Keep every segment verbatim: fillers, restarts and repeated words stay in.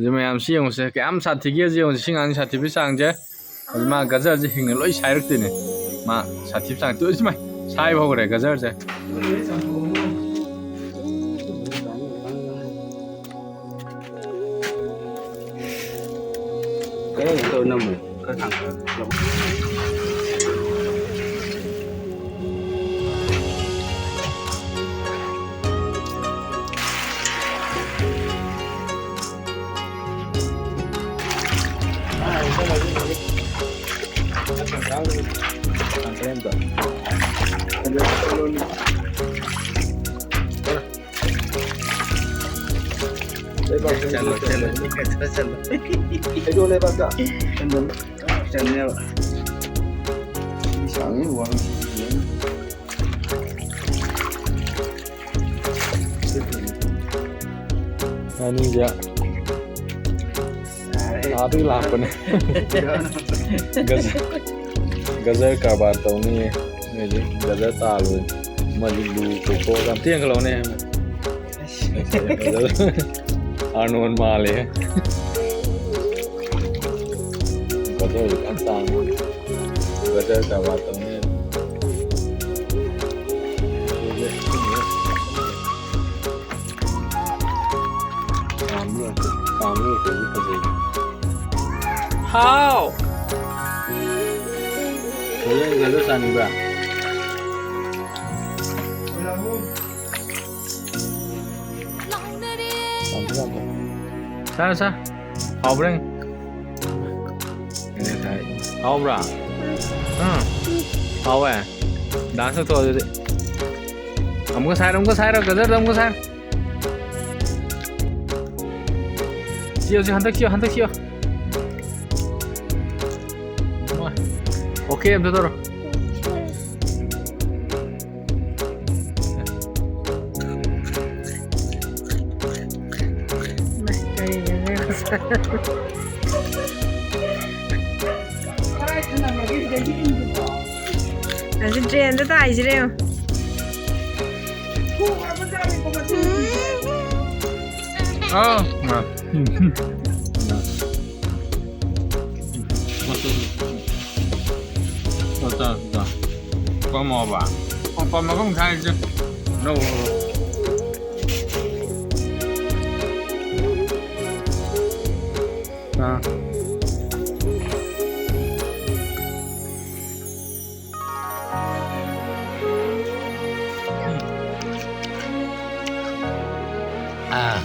ꯍꯧꯖꯤꯛ ꯃꯌꯥꯝꯁꯤ ꯌꯦꯡꯉꯨꯁꯦ, ꯀꯌꯥꯝ ꯁꯥꯊꯤꯒꯦꯁꯦ ꯌꯦꯡꯉꯨꯁꯦ꯫ ꯁꯤ ꯉꯥꯡꯁꯤ ꯁꯥꯊꯤꯕꯒꯤ ꯆꯥꯡꯁꯦ꯫ ꯍꯧꯖꯤꯛ ꯃꯥ ꯒꯖꯔꯁꯦ ꯍꯤꯡꯅ ꯂꯣꯏ ꯁꯥꯏꯔꯛꯇꯣꯏꯅꯦ꯫ ꯃꯥ ꯁꯥꯊꯤꯕ ꯆꯥꯡ ꯇꯨ-, ꯁꯤꯃꯥꯏ ꯁꯥꯏꯕ ꯍꯧꯈ꯭ꯔꯦ ꯒꯖꯔꯁꯦ꯫ ꯀꯩꯅꯣ ꯇꯧꯔ ꯅꯝꯃꯨ꯫ ꯈꯔ ꯊꯥꯡꯒꯠꯂꯣ꯫ ꯆꯠꯂꯣ, ꯆꯠꯂꯣ, ꯆꯠꯂꯣ, ꯆꯠꯂꯣ꯫ ꯀꯩꯗꯧ ꯂꯩꯕꯥꯛꯇ? ꯆꯠꯂꯣ, ꯆꯠꯂꯣ꯫ ꯁꯤ ꯁꯥꯡꯉꯤ ꯋꯥꯡꯉꯤ꯫ ꯑꯅꯤꯁꯦ ꯑꯥꯗꯒꯤ ꯂꯥꯛꯄꯅꯦ꯫ ꯒꯖꯔ, ꯒꯖꯔ ꯀꯔꯕꯥꯔ ꯇꯧꯅꯤꯌꯦ꯫ ꯅꯣꯏꯗꯤ ꯒꯖꯔ ꯇꯥꯜꯂꯣꯏ꯫ ꯑꯃꯗꯤ ꯂꯨ ꯀꯣꯛꯊꯣꯛꯑꯒ ꯑꯝꯇ ꯌꯦꯡꯈꯠꯂꯛꯑꯣꯅꯦ꯫ ꯑꯥꯔꯅꯣꯜ ꯃꯥꯜꯂꯦ꯫ ꯒꯖꯔ ꯌꯥꯝ ꯇꯥꯡꯉꯦ꯫ ꯒꯖꯔ ꯀꯔꯕꯥꯔ ꯇꯧꯅꯤ꯫ ꯍꯥꯎ! ꯒꯖꯔ, ꯒꯖꯔ ꯆꯥꯅꯤꯡꯕ꯭ꯔꯥ? ꯆꯥꯔꯣ, ꯆꯥꯔꯣ꯫ ꯍꯥꯎꯕ꯭ꯔꯥ? ꯍꯥꯎꯕ꯭ꯔꯥ? ꯎꯝ꯫ ꯍꯥꯎꯋꯦ꯫ ꯗꯥꯟꯁ ꯇꯧꯊꯣꯛꯑꯣ ꯑꯗꯨꯗꯤ꯫ ꯑꯃꯨꯛꯀ ꯁꯥꯏꯔꯣ, ꯑꯃꯨꯛꯀ ꯁꯥꯏꯔꯣ, ꯒꯖꯔꯗꯣ ꯑꯃꯨꯛꯀ ꯁꯥꯏꯔꯣ꯫ ꯆꯤꯛꯑꯣ, ꯆꯤꯛꯑꯣ, ꯍꯟꯗꯛ ꯆꯤꯛꯑꯣ, ꯍꯟꯗꯛ ꯆꯤꯛꯑꯣ꯫ ꯑꯣꯀꯦ ꯑꯝꯇ ꯇꯧꯔꯣ꯫ ꯑꯁꯤ ꯗ꯭ꯔꯦꯟꯗ ꯇꯥꯏꯁꯤꯔꯦ ꯌꯦꯡꯉꯣ꯫ ꯑꯥ꯫ ꯎꯝ꯫ ꯄꯥꯝꯃꯣꯕ꯫ ꯑꯣ, ꯄꯥꯝꯃꯒ ꯑꯃꯨꯛ ꯍꯥꯏꯔꯤꯁꯦ꯫ ꯂꯧ꯫ ꯑꯥ꯫ ꯑꯥ꯫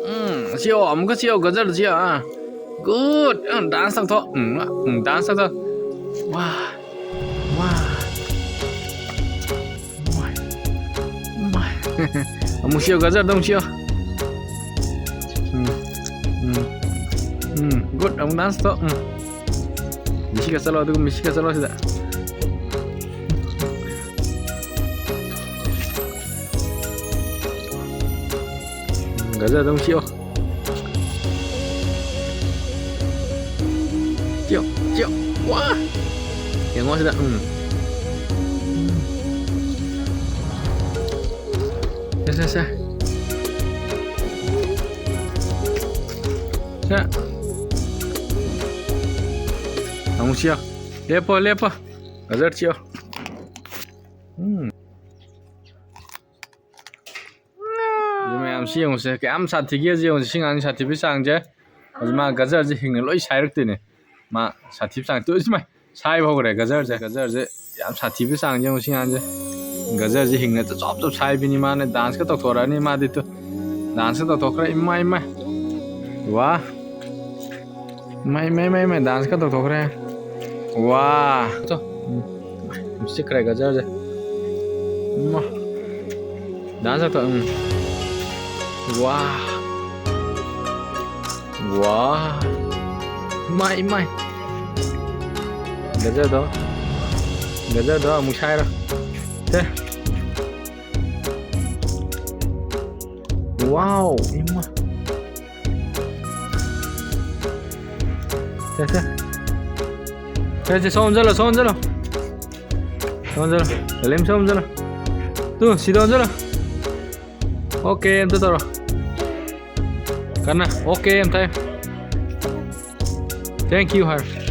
ꯎꯝ, ꯁꯤꯌꯣ, ꯑꯃꯨꯛꯀ ꯁꯤꯌꯣ, ꯒꯖꯔꯗꯣ ꯁꯤꯌꯣ, ꯑꯥ꯫ Good. ꯑꯪ, dance ꯇꯧꯊꯣꯛ꯫ ꯎꯝ, ꯎꯝ, dance ꯇꯧꯊꯣꯛ꯫ ꯋꯥ, ꯋꯥ꯫ ꯃꯥꯏ, ꯃꯥꯏ꯫ ꯑꯃꯨꯛ ꯁꯤꯌꯣ, ꯒꯖꯔꯗꯣ ꯑꯃꯨꯛ ꯁꯤꯌꯣ꯫ ꯎꯝ, ꯎꯝ, ꯎꯝ꯫ Good. ꯑꯃꯨꯛ dance ꯇꯧ꯫ ꯎꯝ꯫ ꯃꯤꯁꯤꯒ ꯆꯠꯂꯣ, ꯑꯗꯨꯒ ꯃꯤꯁꯤꯒ ꯆꯠꯂꯣ ꯁꯤꯗ꯫ ꯒꯖꯔꯗꯣ ꯑꯃꯨꯛ ꯁꯤꯌꯣ꯫ ꯁꯤꯌꯣ, ꯁꯤꯌꯣ꯫ ꯋꯥ! ꯌꯦꯡꯉꯣ ꯁꯤꯗ꯫ ꯎꯝ꯫ ꯁꯦ, ꯁꯦ, ꯁꯦ꯫ ꯁꯦ꯫ ꯑꯃꯨꯛ ꯁꯤꯌꯣ꯫ ꯂꯦꯞꯄꯣ, ꯂꯦꯞꯄꯣ꯫ ꯒꯖꯔ ꯁꯤꯌꯣ꯫ ꯎꯝ꯫ ꯑꯗꯨ ꯃꯌꯥꯝꯁꯤ ꯌꯦꯡꯉꯨꯁꯦ, ꯀꯌꯥꯝ ꯁꯥꯊꯤꯒꯦꯁꯦ ꯌꯦꯡꯉꯨꯁꯦ, ꯁꯤ ꯉꯥꯡꯁꯤ ꯁꯥꯊꯤꯕꯒꯤ ꯆꯥꯡꯁꯦ꯫ ꯍꯧꯖꯤꯛ ꯃꯥ ꯒꯖꯔꯁꯦ ꯍꯤꯡꯅ ꯂꯣꯏ ꯁꯥꯏꯔꯛꯇꯣꯏꯅꯦ꯫ ꯃꯥ ꯁꯥꯊꯤꯕ ꯆꯥꯡ, ꯇꯨ, ꯁꯤ ꯃꯥ ꯁꯥꯏꯕ ꯍꯧꯈ꯭ꯔꯦ ꯒꯖꯔꯁꯦ꯫ ꯒꯖꯔꯁꯦ ꯌꯥꯝ ꯁꯥꯊꯤꯕꯒꯤ ꯆꯥꯡꯁꯦ ꯌꯦꯡꯉꯨ ꯁꯤ ꯉꯥꯡꯁꯦ꯫ ꯒꯖꯔꯁꯦ ꯍꯤꯡꯅ ꯆꯞ ꯆꯞ ꯁꯥꯏꯕꯤꯅꯤ ꯃꯥꯅ꯫ Danceꯀ ꯇꯧꯊꯣꯔꯛꯑꯅꯤ ꯃꯥꯗꯤ ꯇꯨ꯫ Danceꯀ ꯇꯧꯊꯣꯛꯈ꯭ꯔꯦ, ꯏꯃꯥ, ꯏꯃꯥ꯫ ꯋꯥ꯫ ꯏꯃꯥ, ꯏꯃꯥ, ꯏꯃꯥ, ꯏꯃꯥ, danceꯀ ꯇꯧꯊꯣꯛꯈ꯭ꯔꯦ꯫ ꯋꯥ꯫ ꯇꯣ꯫ ꯎꯝ꯫ ꯆꯤꯛꯈ꯭ꯔꯦ ꯒꯖꯔꯁꯦ꯫ ꯎꯝ꯫ ꯗꯥꯟꯁ ꯇꯧ꯫ ꯎꯝ꯫ ꯋꯥ꯫ ꯋꯥ꯫ ꯏꯃꯥꯏ, ꯏꯃꯥꯏ꯫ ꯒꯖꯔꯗꯣ꯫ ꯒꯖꯔꯗꯣ ꯑꯃꯨꯛ ꯁꯥꯏꯔꯣ꯫ ꯁꯦ꯫ ꯋꯥꯎ, ꯏꯃꯥ꯫ ꯁꯦ, ꯁꯦ꯫ ꯁꯦ, ꯁꯦ, ꯁꯣꯝ ꯆꯠꯂꯣ, ꯁꯣꯝ ꯆꯠꯂꯣ꯫ ꯁꯣꯝ ꯆꯠꯂꯣ꯫ ꯁꯂꯤꯝ, ꯁꯣꯝ ꯆꯠꯂꯣ꯫ ꯇꯨ, ꯁꯤꯗ ꯑꯣꯟꯁꯤꯜꯂꯣ꯫ ꯑꯣꯀꯦ, ꯑꯝꯇ ꯇꯧꯔꯣ꯫ ꯀꯟꯅ, ꯑꯣꯀꯦ, ꯑꯝꯇ ꯍꯥꯏꯌꯨ꯫ Thank you ꯍꯥꯏꯔꯣ꯫